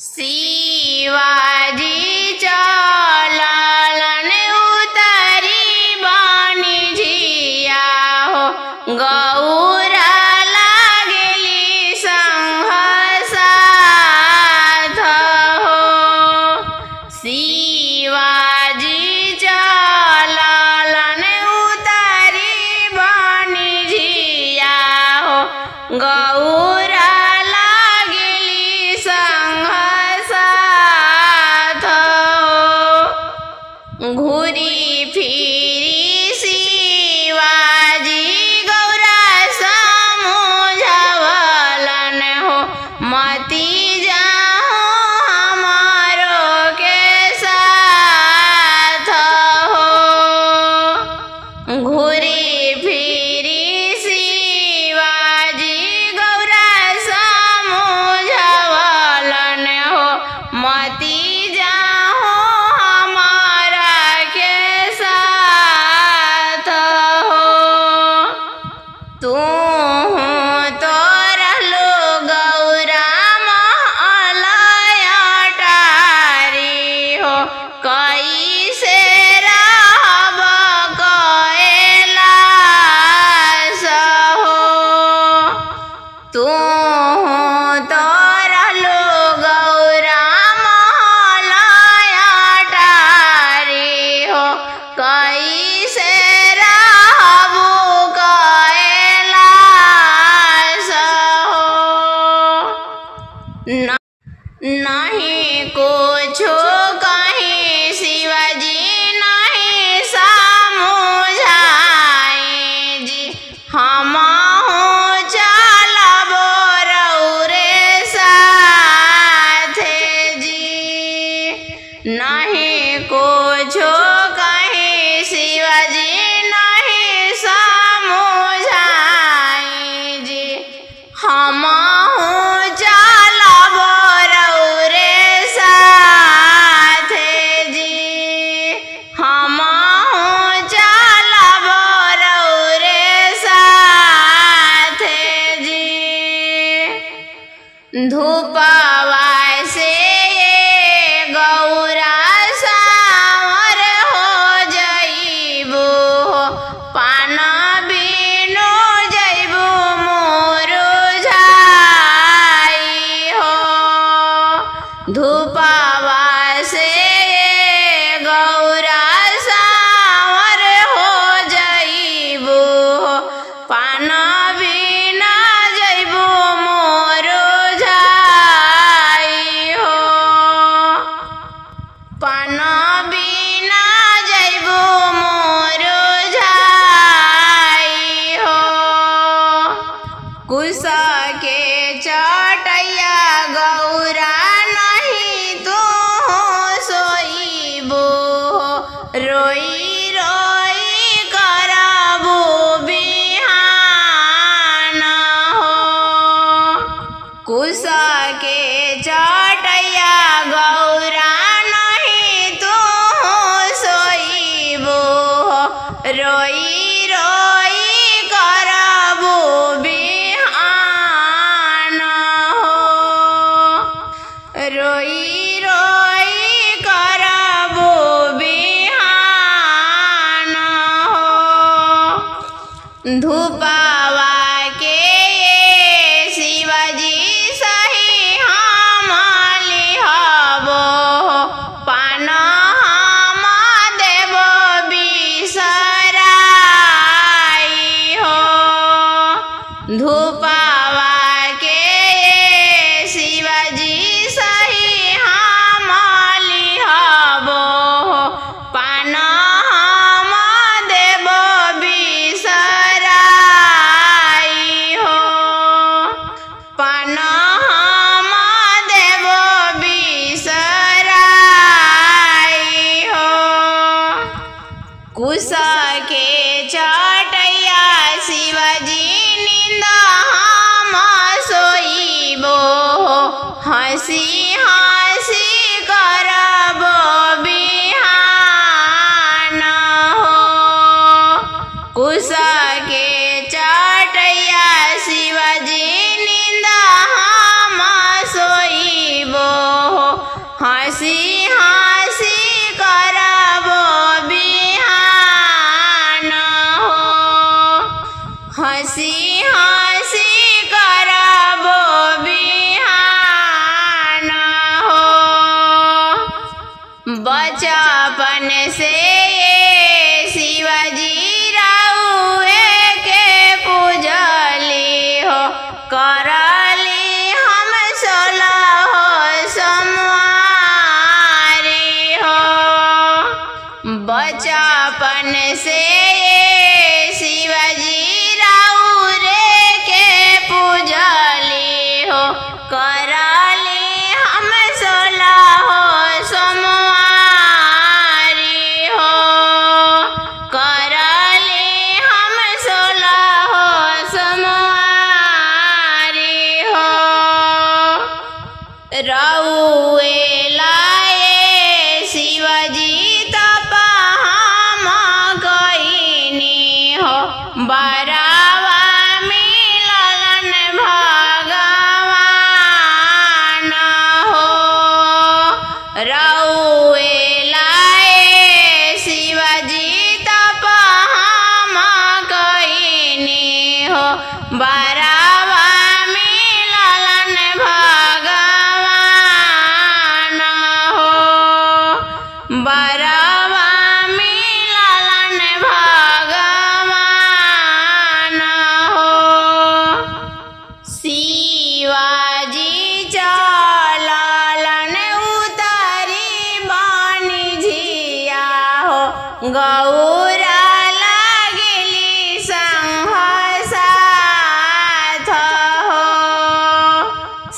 शिवाजी चललन उतरी बानी झिया हो गौरा लागली संग साथ हो। शिवाजी चललन उतरी बानी झिया हो गौरा लागली संग साथ हो। घूरी फिरी शिवाजी गौरा समुझवलन हो मती जाओ हमारो के साथ हो। घूरी फिरी शिवाजी गौरा समुझवलन हो मती जाओ हमारा के साथ हो। तू तो रहलो गौरा महलया टारी हो कैसे रहब कैलाश हो। तू तो रहलो गौरा महलया टारी हो कैसे रहबू कैलाश हो। नहीं कुछो कहीं शिवाजी नहीं समुझाए जी हम चलबो रौरे साथे जी। नहीं कुछो कहीं शिवाजी नहीं समुझाए जी हम चलबो रौरे साथे जी। हम चलबो रौरे साथे जी। धूपवा से गौरा सावर हो जइबो पान बिनु जइबो मोर झाई हो। धूपवा से गौरा सावर हो जइबो पान बिना जइबो मोर झाई हो। पान बिना जइबो मोर झाई हो। कुश के चटैया गौरा नहीं तू सोइबो रोई रोई करबो बिहान हो। कुश के चटैया गौरा नहीं तू सोइबो रोई रोई करबो बिहान हो। रोई रोई करबो बिहान हो। धूपवा के शिवाजी सही हम लिहबो पान हम देबो बिसराई हो। धूपवा के शिवाजी सही हम लिहबो पान हम देबो बिसराई हो। पान हम देबो बिसराई हो। कुश के चटैया शिवाजी निंद हम सोइबो हंसी हंसी करबो बिहान हो। कुश के चटैया शिवाजी निंद हम सोइबो। बचपन से शिवाजी राउए के पूजली हो, करली हम 16 सोमवारी हो। बचपन से शिवाजी राउरे के पूजली हो, करली हम 16 सोमवारी हो, करली हम 16 सोमवारी हो। रउए लाए शिवजी तप हम कइनी हो, बरावा मिललन भगवान हो। रउए लाए शिवजी तप हम कइनी हो, बरावा मिललन भगवान हो, बरावा मिललन भगवान हो। शिवाजी चललन उतरी बानी झिया हो, गौरा लागली संग साथ हो।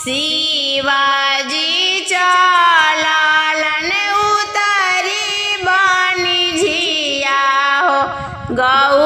शिवाजी चललन उतरी बानी झिया हो, गौ